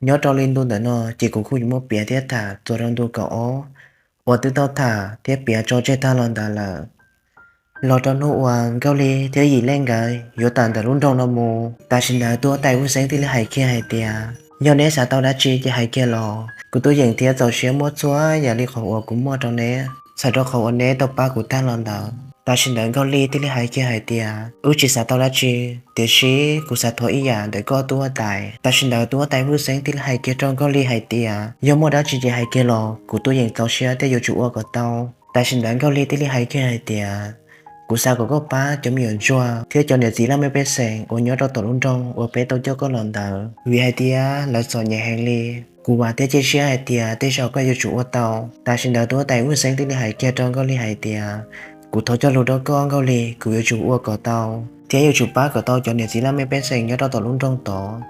Nyob rau li ntu ntawm no ces kuv kuj yuav muab piav thiab tham txuas rau ntu kaum ob uas twb tau tham thiab piav tso tseg tag los ntawd lawm. Los rau hnub uas Nkauj Lig thiab Yim Leej nkawd yuav tawm ntawm lub nroog no mus, tam sim ntawd tub huab tais Vwj Xeeb thiaj li hais kiag hais tias, yog neb xav tau dab tsi ces hais kiag los, kuv tuaj yeem thiab txaus siab muab txhua yam li qhov uas kuv muaj rau neb, txhawm rau qhov uas neb tau pab kuv tag los ntawd. Tam sim ntawd Nkauj Lig thiaj li hais kiag hais tias, wb tsis xav tau dab tsi, tiam sis kuv xav thov ib yam ntawm koj tub huab tais. Tam sim ntawd tub huab tais Vwj Xeeb thiaj li hais kiag rau Nkauj Lig hais tias, yog muaj dab tsi ces hais kiag los, kuv tuaj yeem txaus siab thiab yuav tsum ua kom tau. Tam sim ntawd Nkauj Lig thiaj li hais kiag hais tias, kuv xav kom koj pab cov me nyuam ntsuag thiab cov niam txiv laj mej pej xeem uas nyob rau tom lub nroog uas peb tau coj koj los ntawd, vim hais tias lawv txom nyem heev li. Kuv vam thiab cia siab hais tias tej zaum koj yuav tsum ua tau. Tam sim ntawd tub huab tais Vwj Xeeb thiaj li hais kiag rau Nkauj Lig hais tias, kuv thov cog lus rau koj Nkauj Lig, kuv yuav tsum ua kom tau thiab yuav tsum pab kom tau cov niam txiv laj mej pej xeem nyob rau tom lub nroog tod.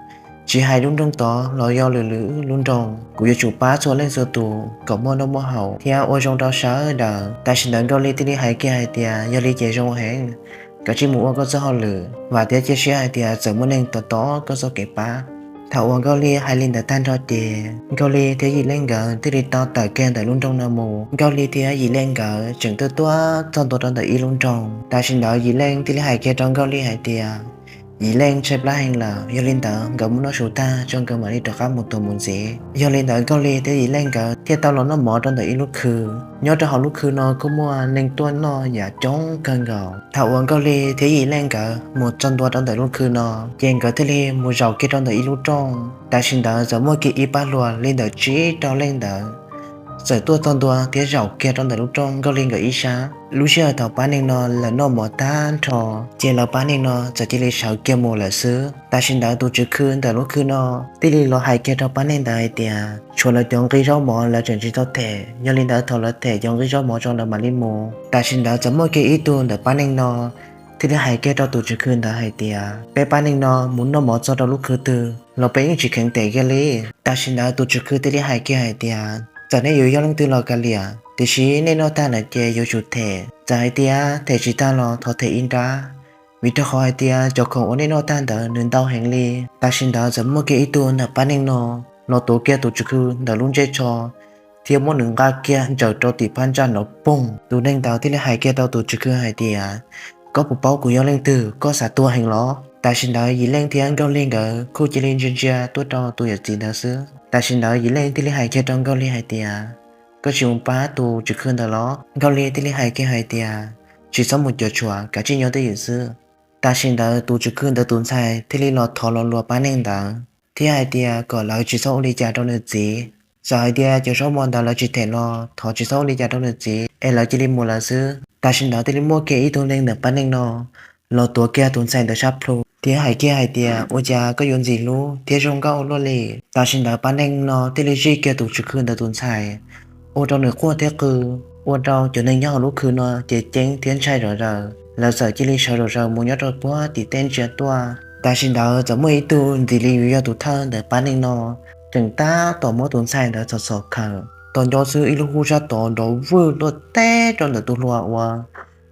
Tsis hais lub nroog tod los yog lwm lwm lub nroog, kuv yuav tsum pab txhua leej txhua tus kom muaj noj muaj haus thiab ua zoo rau sawv daws. Tam sim ntawd Nkauj Lig thiaj li hais kiag hais tias, yog li ces zoo heev, kav tsij mus ua koj txoj hauj lwm. Vam thiab cia siab hais tias txawm muaj neeg tos tos koj txoj kev pab. Thaum uas Nkauj Lig hais li ntawd tag nrho ces Nkauj Lig thiab Yim Leej nkawd thiaj li tau tawm kiag ntawm lub nroog no mus. Nkauj Lig thiab Yim Leej nkawd tseem tuaj tuaj txog ntua rau ntawm ib lub nroog. Tam sim ntawd Yim Leej thiaj li hais kiag rau Nkauj Lig hais tias, Yim Leej tshaib plab heev lawm, yog li ntawd nkawd mus noj su tag tso nkawd mam li rov qab mus tuag mus ntxiv. Yog li ntawd Nkauj Lig thiab Yim Leej nkawd thiaj tau los noj mov rau ntawm ib lub khw. Nyob rau hauv lub khw no kuj muaj neeg tuaj noj yam coob kawg nkaus. Thaum uas Nkauj Lig thiab Yim Leej nkawd mus txog ntua rau ntawm lub khw no, ces nkawd thiaj li mus zaum kiag rau ntawm ib lub rooj. Tam sim ntawd txawm muaj kiag ib pab hluas li ntawm tsib rau leej ntawd txawm tuaj txog ntua thiab zaum kiag rau ntawm lub rooj Nkauj Lig nkawd ib sab. Lub sij hawm thaum pab neeg no lawv noj mov tag nrho, ces lawv pab neeg no txawm cia li sawv kiag mus lawm xwb. Tam sim ntawd tus tswv khw ntawm lub khw no thiaj li los hais kiag rau pab neeg ntawd hais tias, tshuav lawv cov nqi zaub mov lawv tseem tsis tau them, yog li ntawd thaum lawv them cov nqi zaub mov tso lawv mam li mus. Tam sim ntawd txawm muaj kiag ib tug ntawm pab neeg no thiaj li hais kiag rau tus tswv khw ntawd hais tias, peb pab neeg no mus noj mov txog rau lub khw twg los peb yeej tsis kheev them kiag li. Tam sim ntawd tus tswv khw thiaj li hais kiag hais tias, txawm nej yuav yog leej twg los kav liam, tiam sis nej noj tag lawm ces yuav tsum them. Txawm hais tias them tsis tag los thov them ib nrab, vim rau qhov hais tias cov khoom uas nej noj tag ntawd nws ntau heev li. Tam sim ntawd txawm muaj kiag ib tug ntawm pab neeg no los tuav kiag tus tswv khw ntawm lub ntsej tsho thiab muab nws nqa kiag ntsaws rau tim phab ntsa nrov poog. Tus neeg ntawd thiaj li hais kiag rau tus tswv khw hais tias, koj puas paub kuv yog leej twg, koj xav tuag heev los? Tam sim ntawd Yim Leej thiab Nkauj Lig nkawd kuj cia li ntsia ntsia tuaj rau tus yawm txiv ntawd xwb. Tam sim ntawd Yim Leej thiaj li hais kiag rau Nkauj Lig hais tias, koj tsis mus pab tus tswv khw ntawd los? Nkauj Lig thiaj li hais kiag hais tias, tsis txhob mus cuam tshuam, kav tsij nyob twj ywm xwb. Tam sim ntawd tus tswv khw ntawd tus ntxhais thiaj li los thov los luag pab neeg ntawd thiab hais tias kom lawv tsis txhob ua li cas rau nws txiv. Txawm hais tias cov zaub mov ntawd lawv tsis them los thov tsis txhob ua li cas rau nws txiv es lawv cia li mus lawm xwb. Tam sim ntawd thiaj li muaj kiag ib tug neeg ntawm pab neeg no los tuav kiag tus ntxhais ntawd sab plhu thiab hais kiag hais tias, ua cas koj yuav ntxim hlub thiab zoo nkauj ua luaj li. Tam sim ntawd pab neeg no thiaj li zij kiag tus tswv khw ntawd tus ntxhais, ua rau nws quaj thiab qw, ua rau cov neeg nyob hauv lub khw no ces ceeb thiab ntshai zom zaws. Lawv txawm cia li sawv zom zaws mus nyob rau puag tim tej ntsia tuaj. Tam sim ntawd txawm muaj ib tug ntxim li yuav yog tus thawj ntawm pab neeg no tseem tab tom muab tus ntxhais ntawd txhom txhom khawm. Tos nco xwb ib lub hub sab tod nrov vwj luaj teb rau ntawm tus hluas uas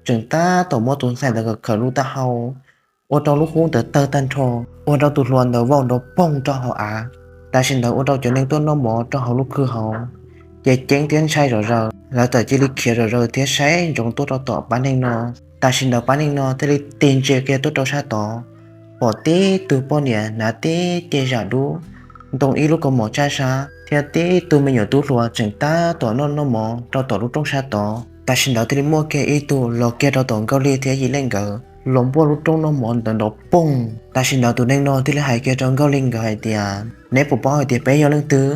tseem tab tom muab tus ntxhais ntawd khawm khawm lub taub hau, ua rau lub hub ntawd tawg tag nrho, ua rau tus hluas ntawd vau nrov poog rau hauv av. Tam sim ntawd ua rau cov neeg tuaj noj mov rau hauv lub khw hauv ces ceeb thiab ntshai zom zaws, lawv txawm cia li khiav zom zaws thiab saib ntsoov tuaj rau tom pab neeg no. Tam sim ntawd pab neeg no thiaj li tig ntsia kiag tuaj rau sab tod, pom tib tug poj niam hnav tib ce zam dub, ntoo ib lub kaus mom tsaj sab thiab tib tug me nyuam tub hluas tseem tab tom noj noj mov rau tom lub rooj sab tod. Tam sim ntawd thiaj li muaj kiag ib tug los kiag rau tom Nkauj Lig thiab Yim Leej nkawd los npuaj lub rooj noj mov ntawd nrov poog. Tam sim ntawd tus neeg no thiaj li hais kiag rau Nkauj Lig nkawd hais tias, neb puas paub hais tias peb yog leej twg?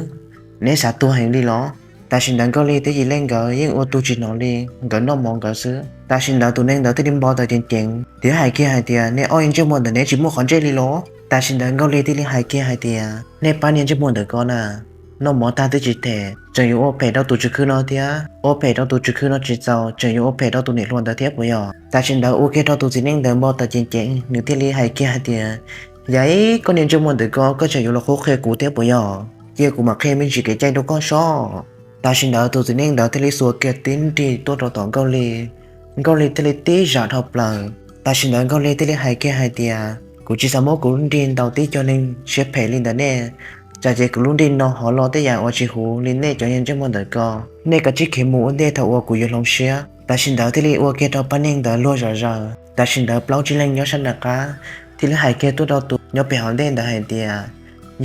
Neb xav tuag heev li los? Tam sim ntawd Nkauj Lig thiab Yim Leej nkawd yeej ua tug tsis hnov li, nkawd noj mov nkawd xwb. Tam sim ntawd tus neeg ntawd thiaj li npau taws ceev ceev thiab hais kiag hais tias, nej ob niag ntsej muag ntawm neb tsis muaj qhov ntsej li los? Tam sim ntawd Nkauj Lig thiaj li hais kiag hais tias, nej pab niag ntsej muag ntawm ko na, noj mov tag twb tsis them, tseem yuav ua phem rau tus tswv khw no thiab, ua phem rau tus tswv khw no tsis txaus tseem yuav ua phem rau tus niam hluas ntawd thiab puas yog? Tam sim ntawd ua kiag rau tus txiv neej ntawd npau taws ceev ceev, nws thiaj li hais kiag hais tias, yam ib koj niag ntsej muag ntawm ko, koj tseem yuav los qhuab qhia kuv thiab puas yog? Cia kuv mam qhia me ntsis kev cai rau koj sob. Tam sim ntawd tus txiv neej ntawd thiaj li xuas kiag tib nrig tuaj rau tom Nkauj Lig. Nkauj Lig thiaj li tib zam dhau plaws. Tam sim ntawd Nkauj Lig thiaj li hais kiag hais tias, kuv tsis xav muab kuv lub nrig ntaus tib co neeg siab phem li ntawm nej, Tsam ces kuv lub nrig no hov lo tej yam uas tsis huv li nej cov yog ntsej muag ntawm ko. Nej kav tsij khiav mus ua ntej thaum uas kuv yuav hloov siab. Tam sim ntawd thiaj li ua kiag rau pab neeg ntawd luag zom zaws. Tam sim ntawd plaub tsib leeg nyob sab nram qab thiaj li hais kiag tuaj rau tus nyob pem hauv ntej ntawd hais tias,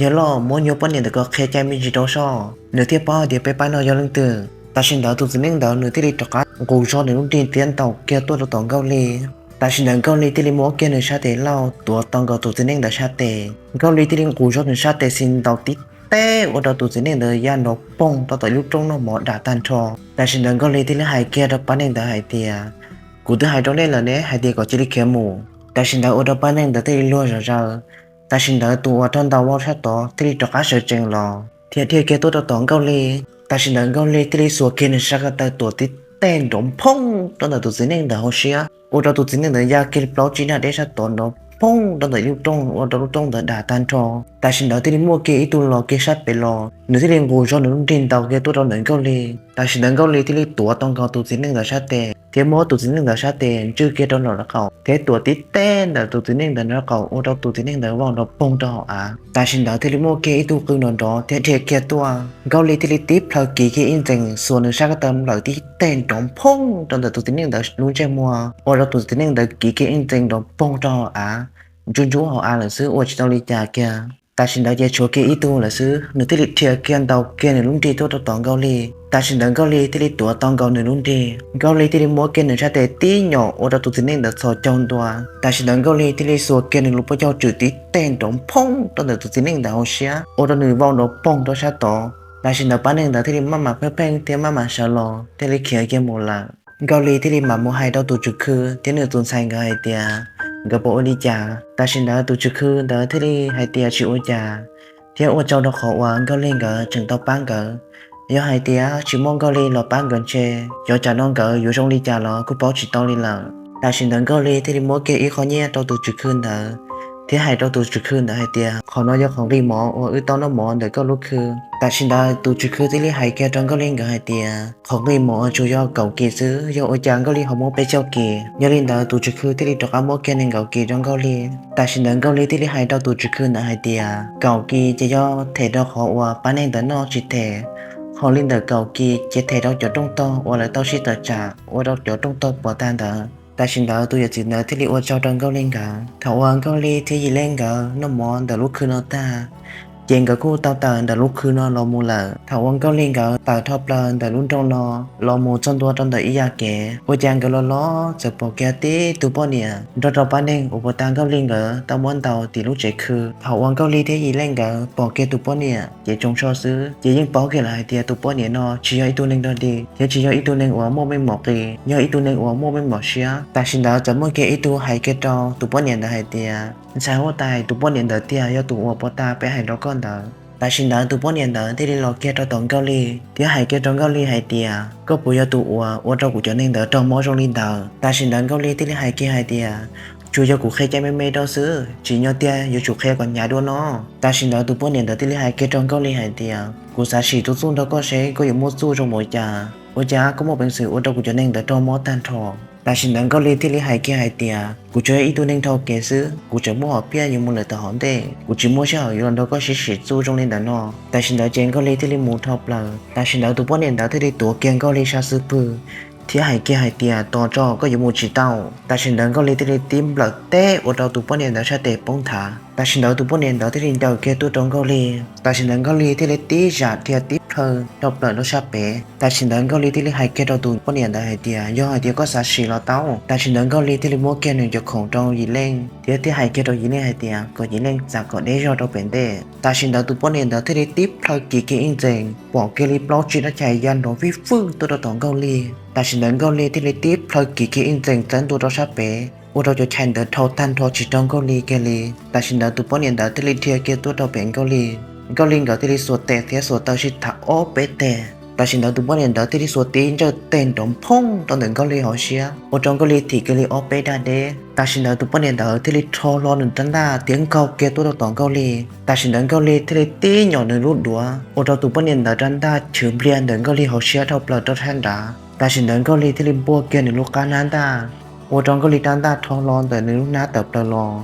yawg loj, muab nyuag poj niam ntawm ko qhia cai me ntsis rau soj, nws thiaj paub hais tias peb pab no yog leej twg. Tam sim ntawd tus txiv neej ntawd nws thiaj li rov qab nqus zog nws lub nrig thiab ntaus kiag tuaj rau tom Nkauj Lig. Tam sim ntawd Nkauj Lig thiaj li muab kiag nws sab tes laug tuav tau nkaus tus txiv neej ntawd sab tes. Nkauj Lig thiaj li nqus zog nws sab tes xis ntaus tib teg ua rau tus txiv neej ntawd ya nrov poog rau tom lub rooj noj mov dam tag nrho. Tam sim ntawd Nkauj Lig thiaj li hais kiag rau pab neeg ntawd hais tias, kuv twb hais rau nej lawm ne hais tias kom cia li khiav mus. Tam sim ntawd ua rau pab neeg ntawd thiaj li luag zom zaws. Tam sim ntawd tus uas raug ntaus vau sab tod thiaj li rov qab sawv tsees los thiab dhia kiag tuaj rau tom Nkauj Lig. Tam sim ntawd Nkauj Lig thiaj li xuas kiag nws sab ko taw tuam tib teg nrov phooj rau ntawm tus txiv neej ntawd hauv siab, ua rau tus txiv neej ntawd ya kiag li plaub tsib nrag deb sab tod nrov phooj rau ntawm lub rooj, ua rau lub rooj ntawd dam tag nrho. Tam sim ntawd thiaj li muaj kiag ib tug los kiag sab pem los, nws thiaj li nqus zog nws lub nrig ntaus kiag tuaj rau ntawm Nkauj Lig. Tam sim ntawd Nkauj Lig thiaj li tuav tau nkaus tus txiv neej ntawd sab tes thiab muab tus txiv neej ntawd sab tes ntswj kiag rau nraum qaum thiab tuam tib teg ntawm tus txiv neej ntawd nraum qaum, ua rau tus txiv neej ntawd vau nrov poog rau hauv av. Tam sim ntawd thiaj li muaj kiag ib tug qw nrov nrov thiab dhia kiag tuaj. Nkauj Lig thiaj li tib plhaw kiv kiag ib ntxees xuas nws sab ko taw nplawm tib teg nrov phooj rau ntawm tus txiv neej ntawd lub ntsej muag, ua rau tus txiv neej ntawd kiv kiag ib ntxees nrov poog rau hauv av, ntsub ntsub hauv av lawm xwb ua tsis tau li cas kiag. Tam sim ntawd ces tshuav kiag ib tug lawm xwb, nws thiaj li dhia kiag ntaus kiag nws lub nrig tuaj rau tom Nkauj Lig. Tam sim ntawd Nkauj Lig thiaj li tuav tau nkaus nws lub nrig. Nkauj Lig thiaj li muab kiag nws sab tes tib nyom ua rau tus txiv neej ntawd txhos caug ntua. Tam sim ntawd Nkauj Lig thiaj li xuas kiag nws lub pob caug tswm tib teg nrov phooj rau ntawm tus txiv neej ntawd hauv siab, ua rau nws vau nrov poog rau sab tod. Tam sim ntawd pab neeg ntawd thiaj li maj mam pheej pheej thiab maj mam sawv los thiaj li khiav kiag mus lawm. Nkauj Lig thiaj li mam mus hais rau tus tswv khw thiab nws tus ntxhais nkawd hais tias nkawd puas ua li cas. Tam sim ntawd tus tswv khw ntawd thiaj li hais tias tsis ua cas, thiab ua tsaug rau qhov uas Nkauj Lig nkawd tseem tau pab nkawd. Yog hais tias tsis muaj Nkauj Lig los pab nkawd ntshe cov tsam no nkawd yuav zoo li cas los kuj paub tsis tau li lawm. Tam sim ntawd Nkauj Lig thiaj li muab kiag ib qho nyiaj rau tus tswv khw ntawd thiab hais rau tus tswv khw ntawd hais tias qhov no yog qhov nqi mov uas wb tau noj mov ntawm koj lub khw. Tam sim ntawd tus tswv khw thiaj li hais kiag rau Nkauj Lig nkawd hais tias qhov nqi mov tsuas yog kaum kis xwb, yog ua cas Nkauj Lig ho muab peb caug kis? Yog li ntawd tus tswv khw thiaj li rov qab muab kiag nees nkaum kis rau Nkauj Lig. Tam sim ntawd Nkauj Lig thiaj li hais rau tus tswv khw ntawd hais tias kaum kis ces yog them rau qhov uas pab neeg ntawd noj tsis them, ho li ntawm kaum kis ces them rau cov rooj tog uas lawv tau sib tawm tsam ua rau cov rooj tog puas tag ntawd. Tam sim ntawd tus yawm txiv ntawd thiaj li ua tsaug rau Nkauj Lig nkawd. Thaum uas Nkauj Lig thiab Yim Leej nkawd noj mov ntawm lub khw no tag, ces nkawd kuj tau tawm ntawm lub khw no los mus lawm. Thaum uas Nkauj Lig nkawd tawm dhau plaws ntawm lub nroog no los mus txog ntua rau ntawm ib yam kev, ua cas nkawd los los txawm pom kiag tib tug poj niam nrog rau pab neeg uas puas tag Nkauj Lig nkawd tau muab ntaus tim lub tsev khw. Thaum uas Nkauj Lig thiab Yim Leej nkawd pom kiag tus poj niam ces tsoos so xwb, ces yeej paub kiag lawm hais tias tus poj niam no tsis yog ib tug neeg dog dig thiab tsis yog ib tug neeg uas muaj meej mom qis, yog ib tug neeg uas muaj meej mom siab. Tam sim ntawd txawm muaj kiag ib tug hais kiag rau tus poj niam ntawd hais tias ntxhais huab tais, tus poj niam ntawd tiag yog tus uas puas tag peb hais rau koj ntawd. Tam sim ntawd tus poj niam ntawd thiaj li los kiag rau tom Nkauj Lig thiab hais kiag rau Nkauj Lig hais tias koj puas yog tus uas ua rau kuv cov neeg ntawd raug mob zoo li ntawd? Tam sim ntawd Nkauj Lig thiaj li hais kiag hais tias tsuas yog kuv qhia cai me me rau xwb, tsim nyog tiag yuav tsum qhia kom hnyav dua no. Tam sim ntawd tus poj niam ntawd thiaj li hais kiag rau Nkauj Lig hais tias kuv xav sim tus txuj nrog koj seb koj yuav muaj txuj zoo mus cas, ua cas koj muaj peev xwm ua rau kuv cov neeg ntawd raug mob tag nrho. Tam sim ntawd Nkauj Lig thiaj li hais kiag hais tias kuv tsuas yog ib tug neeg dhau kev xwb, kuv tseem muaj hom phiaj yuav mus lawm tom hauv ntej, kuv tsis muaj sij hawm yuav los nrog koj sib sim txuj zoo li ntawd no. Tam sim ntawd ces Nkauj Lig thiaj li mus dhau plaws. Tam sim ntawd tus poj niam ntawd thiaj li tuav kiag Nkauj Lig sab xub pwg thiab hais kiag hais tias tos tso, koj yuav mus tsis tau. Tam sim ntawd Nkauj Lig thiaj li tib nplawm teb ua rau tus poj niam ntawd sab tes poob nthav. Tam sim ntawd tus poj niam ntawd thiaj li ncaws kiag tuaj rau Nkauj Lig. Tam sim ntawd Nkauj Lig thiaj li tib zam dhia tib plhaw dhau plaws rau sab pem. Tam sim ntawd Nkauj Lig thiaj li hais kiag rau tus poj niam ntawd hais tias yog hais tias koj xav sim los tau. Tam sim ntawd Nkauj Lig thiaj li muab kiag nws cov khoom rau Yim Leej thiab thiaj hais kiag rau Yim Leej hais tias kom Yim Leej txav kom deb zog rau pem ntej. Tam sim ntawd tus poj niam ntawd thiaj li tib plhaw kiv kiag ib ntxees pom kiag li plaub tsib rab chais ya nrov vij vwj tuaj rau tom Nkauj Lig. Tam sim ntawd Nkauj Lig thiaj li tib plhaw kiv kiag ib ntxees txawb ntua rau sab pem ua rau cov chais ntawd dhau tag nrho tsis raug Nkauj Lig kiag li. Tam sim ntawd tus poj niam ntawd thiaj li dhia kiag tuaj rau pem Nkauj Lig. Nkauj Lig nkawd thiaj li xuas tes thiab xuas taw sib tham ob peb teg. Tam sim ntawd tus poj niam ntawd thiaj li xuas tib ntsawj teg nrov phooj rau ntawm Nkauj Lig hauv siab ua rau Nkauj Lig thim kiag li ob peb dag deb. Tam sim ntawd tus poj niam ntawd thiaj li rho hlo nws rab ntaj thiab nkaug kiag tuaj rau tom Nkauj Lig. Tam sim ntawd Nkauj Lig thiaj li tib nyom nws lub duav ua rau tus poj niam ntawd rab ntaj chwv npliag ntawm Nkauj Lig hauv siab dhau plaws rau sab nrad. Tam sim ntawd Nkauj Lig thiaj li npuaj kiag nws lub qab hnab ntaj ua rau Nkauj Lig rab ntaj rho hlo ntawm nws lub hnab tawm plaws los.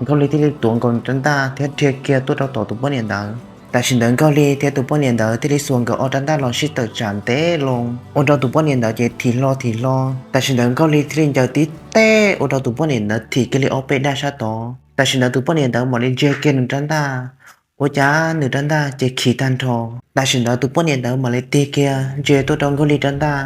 Nkauj Lig thiaj li tuav nkaus nws rab ntaj thiab dhia kiag tuaj rau tom tus poj niam ntawd. Tam sim ntawd Nkauj Lig thiab tus poj niam ntawd thiaj li xuas nkawd ob rab ntaj los sib tawm tsam ntev loo, ua rau tus poj niam ntawd ces thim hlo thim hlo. Tam sim ntawd Nkauj Lig thiaj li ncaws tib teg ua rau tus poj niam ntawd thim kiag li ob peb dag sab tod. Tam sim ntawd tus poj niam ntawd mam li ntsia kiag nws rab ntaj, ua cas nws rab ntaj ces khiv tag nrho. Tam sim ntawd tus poj niam ntawd mam li tig kiag ntsia tuaj rau Nkauj Lig rab ntaj,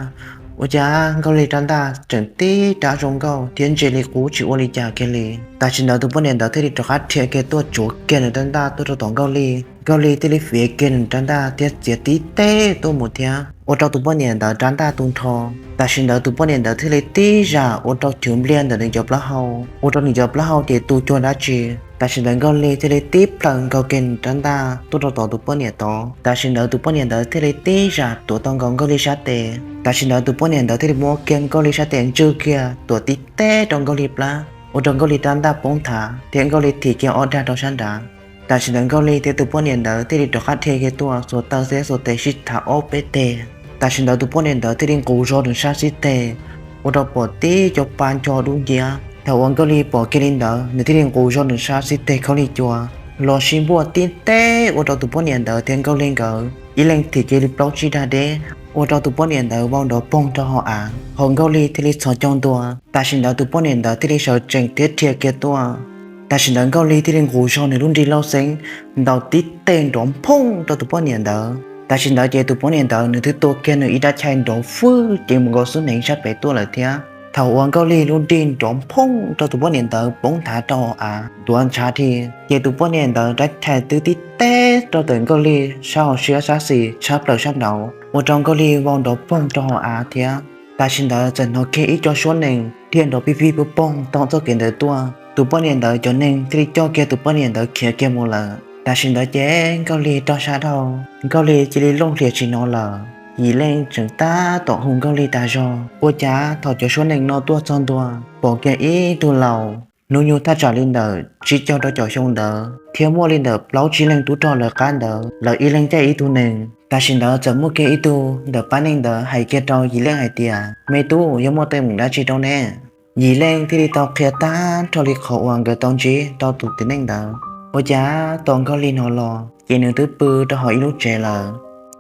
ua cas Nkauj Lig rab ntaj tseem tib rab zoo nkauj thiab ntsia li qub tsis ua li cas kiag li. Tam sim ntawd tus poj niam ntawd thiaj li rov qab dhia kiag tuaj tsuav kiag nws rab ntaj tuaj rau tom Nkauj Lig. Nkauj Lig thiaj li fiav kiag nws rab ntaj thiab txiav tib teg tuaj mus thiab ua rau tus poj niam ntawd rab ntaj tu nrho. Tam sim ntawd tus poj niam ntawd thiaj li tib zam ua rau cov npliag ntawm nws cov plaub hau, ua rau nws cov plaub hau ces tu cuag dab tsi. Tam sim ntawd Nkauj Lig thiaj li tib plhaws nkaug kiag nws rab ntaj tuaj rau tom tus poj niam tod. Tam sim ntawd tus poj niam ntawd thiaj li tib zam tuav tau nkaus Nkauj Lig sab tes. Tam sim ntawd tus poj niam ntawd thiaj li muab kiag Nkauj Lig sab tes ntswj kiag tuav tib teg rau Nkauj Lig plab, ua rau Nkauj Lig rab ntaj poob nthav thiab Nkauj Lig thim kiag ob dag rau sab nrad. Tam sim ntawd Nkauj Lig thiab tus poj niam ntawd thiaj li rov qab dhia kiag tuaj xuas taw xeb xuas tes sib thav ob peb teg. Tam sim ntawd tus poj niam ntawd thiaj li nqus zog nws sab xib teg, ua rau pom tib co pa ncho dub nciab. Thaum uas Nkauj Lig pom kiag li ntawd nws thiaj li nqus zog nws sab xib teg khaub lig cua los sib npuaj tib teg ua rau tus poj niam ntawd thiab Nkauj Lig nkawd ib leeg thim kiag li plaub tsib dag deb, ua rau tus poj niam ntawd vau nrov poog rau hauv av, hos Nkauj Lig thiaj li txhos caug ntua. Tam sim ntawd tus poj niam ntawd thiaj li sawv tsees thiab dhia kiag tuaj. Tam sim ntawd Nkauj Lig thiaj li nqus zog nws lub nrig lauj xeeb ntaus tib teg nrov nphooj rau tus poj niam ntawd. Tam sim ntawd ces tus poj niam ntawd nws twb tua kiag nws ib rab chais nrov fwj ces mus nkaus xub hneev sab pem tuaj lawm thiab. Thaum uas Nkauj Lig lub nrig nrov nphooj rau tus poj niam ntawd poob nthav rau hauv av tuav ntshav dhi, ces tus poj niam ntawd rab chais twb tib teg rau ntawm Nkauj Lig sab hauv siab sab xis tshab plaws sab nraud, ua rau Nkauj Lig vau nrov poog rau hauv av thiab. Tam sim ntawd txawm hnov kiag ib co suab nees dhia nrov pig pig pog poog tom txoj kev ntawd tuaj. Tus poj niam ntawd cov neeg thiaj li coj kiag tus poj niam ntawd khiav kiag mus lawm. Tam sim ntawd ces Nkauj Lig rog sab dhau, Nkauj Lig cia li looj hlias tsis hnov lawm. Yim Leej tseem tab tom hu Nkauj Lig tas zog, ua cas thaum cov suab nees no tuaj txog ntua, pom kiag ib tug laus hnub nyoog thaj tsam li ntawm tsib caug rau caum xyoo ntawd thiab muaj li ntawm plaub tsib leeg tub rog lawv qab ntawd, lawv ib leeg caij ib tug nees. Tam sim ntawd txawm muaj kiag ib tug ntawm pab neeg ntawd hais kiag rau Yim Leej hais tias, Me tub, yog muaj teeb meem dab tsi rau ne? Yim Leej thiaj li tau qhia tag nrho li qhov uas nkawd tau ntsib rau tus txiv neej ntawd. Ua cas tau Nkauj Lig hnov los ces nws twb pw rau hauv ib lub tsev lawm.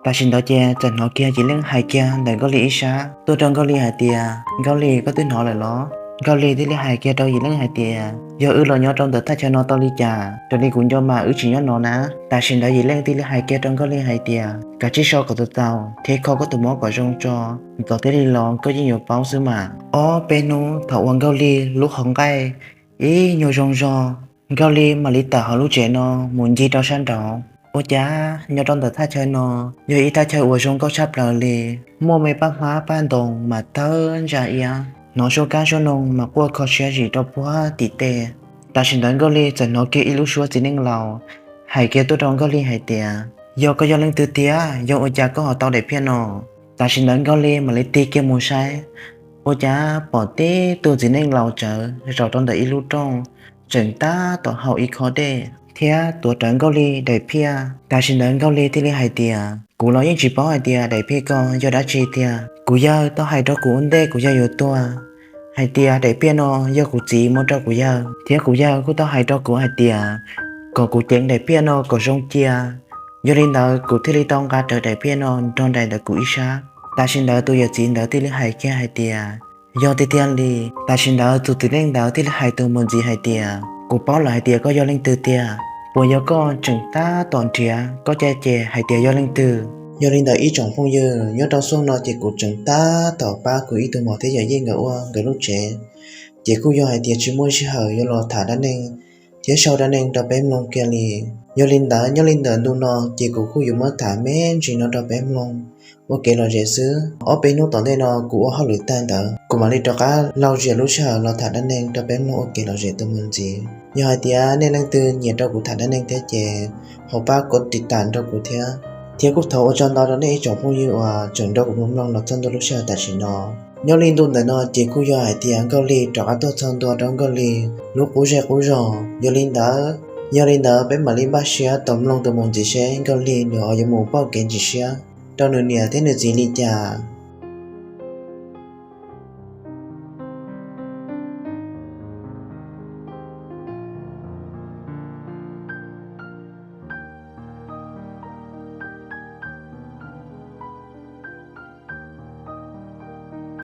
Tam sim ntawd ces txawm hnov kiag Yim Leej hais kiag ntawm Nkauj Lig ib sab tuaj rau Nkauj Lig hais tias, Nkauj Lig, koj twb hnov lawm los? Nkauj Lig thiaj li hais kiag rau Yim Leej hais tias, Yog wb los nyob rau ntawm thaj chaw no tau li cas? Raws li kuv nco mas wb tsis nyob no na. Tam sim ntawd Yim Leej thiaj li hais kiag rau Nkauj Lig hais tias, Kav tsij so kom txaus txaus thiab kho koj tus mob kom zoo tso, ntxov thiaj li los koj yeej yuav paub xwb mas. Ob peb hnub thaum uas Nkauj Lig lub qhov nqaij ib nyuag zoo zog, Nkauj Lig mam li tawm hauv lub tsev no mus ncig rau sab nraud. Ua cas nyob rau ntawm thaj chaw no yog ib thaj chaw uas zoo nkauj tshaj plaws li, muaj me paj hmab paj ntoos mas tawg ntsa iab, hnov suab kab suab noog mas quaj kho siab zim rau puag tim tej. Tam sim ntawd Nkauj Lig txawm hnov kiag ib lub suab txiv neej laus hais kiag tuaj rau Nkauj Lig hais tias, Yog koj yog leej twg tiag, yog ua cas koj ho tau daim phiaj no? Tam sim ntawd Nkauj Lig mam li tig kiag mus saib, ua cas pom tib tug txiv neej laus tsawv zaum rau ntawm ib lub rooj, tseem tab tom haus ib khob dej thiab tuav rawv Nkauj Lig daim phiaj. Tam sim ntawd Nkauj Lig thiaj li hais tias, Kuv los yeej tsis paub hais tias daim phiaj ko yog dab tsi tiag. Kuv yawg tau hais rau kuv ua ntej kuv yawg yuav tuag hais tias daim phiaj no yog kuv txiv muab rau kuv yawg, thiab kuv yawg kuj tau hais rau kuv hais tias kom kuv ceev daim phiaj no kom zoo cia. Yog li ntawd kuv thiaj li tau nqa rawv daim phiaj no nrog nraim ntawm kuv ib sab. Tam sim ntawd tus yawm txiv ntawd thiaj li hais kiag hais tias, Yog tiag tiag li. Tam sim ntawd tus txiv neej ntawd thiaj li hais tus mus ntxiv hais tias, Kuv paub lawm hais tias koj yog leej twg tiag. Puas yog koj tseem tab tom nrhiav koj caj ces hais tias yog leej twg? Yog li ntawd ib tsoom phooj ywg, nyob rau xyoo no ces kuv tseem tab tom pab kuv ib tug mos thiab yawm yij nkawd ua nkawd lub tsev, ces kuj yog hais tias tsis muaj sij hawm yuav los tham dab neeg thiab sau dab neeg rau peb mloog kiag li. Yog li ntawd nyob li ntawm ntu no ces kuv kuj yuav muab tham me ntsis no rau peb mloog ua kev lom zem xwb. Ob peb hnub tom ntej no kuv ua hauj lwm tag ntawd kuv mam li rov qab lau zias lub sij hawm los tham dab neeg rau peb mloog ua kev lom zem tus mus ntxiv. Yog hais tias nej leej twg nyiam rau kuv tham dab neeg thiab ces ho pab kov tiv tam rau kuv thiab. Thiab kuj thov ua tsaug ntau rau nej ib tsoom phooj ywg uas tseem nrog kuv mloog los txog ntua lub sij hawm tam sim no. Nyob li ntu ntawm no ces kuj yog hais tias Nkauj Lig rov qab tuaj txog ntua rau Nkauj Lig lub qub zej qub zog. Yog li ntawd, yog li ntawd peb mam li npaj siab tos mloog tus mus ntxiv seb Nkauj Lig nws ho yuav mus pauj kev ntsis siab rau nws niam thiab nws txiv li cas.